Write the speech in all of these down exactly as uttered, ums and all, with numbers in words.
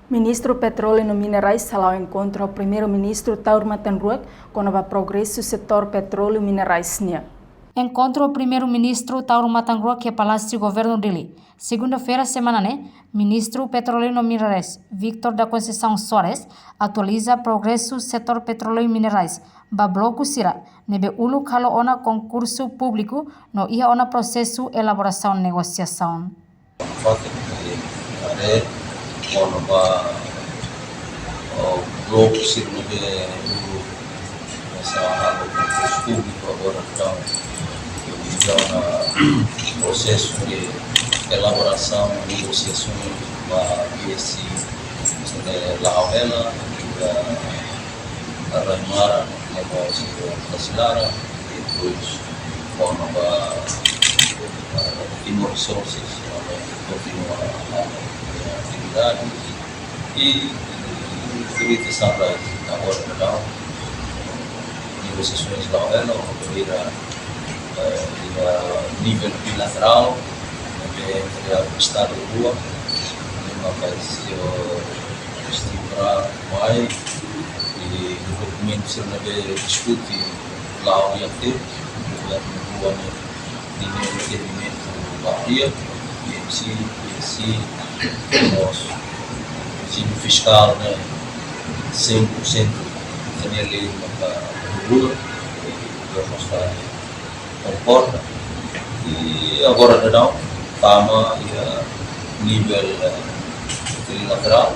Ministru Petróleu no Minerais hala'o enkontru ho Primeiru-Ministru Taur Matan Ruak kona-ba progresu setór petróleu minerais nian. Enkontru ho Primeiru-Ministru Taur Matan Ruak iha Palásiu Governu Dili, segunda-feira semana ne'e. Ministru Petróleu no Minerais, Victor da Conceição Soares, atualiza progresu setór petróleu minerais ba bloku sira ne'ebé uluk halo ona konkursu públiku no iha ona prosesu elaborasaun negosiasaun. Fatuk ne'e haree kona-ba, oh, bloku sira ne'ebé uluk komesa halo konkursu públiku agora daudaun. Entaun, ah, prosesu de elaborasaun, negosiasaun ba P S C, eh, la'o hela, i, ah, rai-maran, no mós, eh, Tasilara, i depois kona-ba, ah, Timor Resources, no mós kontinua, ah, atividade, i, i Security Sunrise, agora daudaun, negosiasaun la'o hela, ou seja, eh, iha nivel bilaterál, entre, entre Estadu rua, ne'ebé mak, eh, estimular mai, i dokumentu sira ne'ebé diskute la'o iha tempu, governu rua ne'e, ninia entendimentu ba ria, P M C, P S C, no mós rejimu fiskál ne'e, cem por cento, ita-nia lei maka regula, i governu sira konkorda. I agora daudaun, tama iha nivel, eh, trilaterál.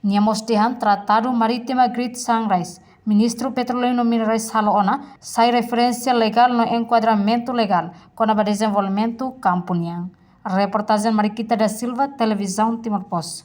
Nia mós dehan Tratadu Marítima Great Sunrise, Ministru Petróleu no Minerais halo ona, sai referénsia legál no enkuadramentu legál kona-ba dezenvolvimentu kampu nian. Reportajen Mariquita da Silva, Televizaun Timor Post.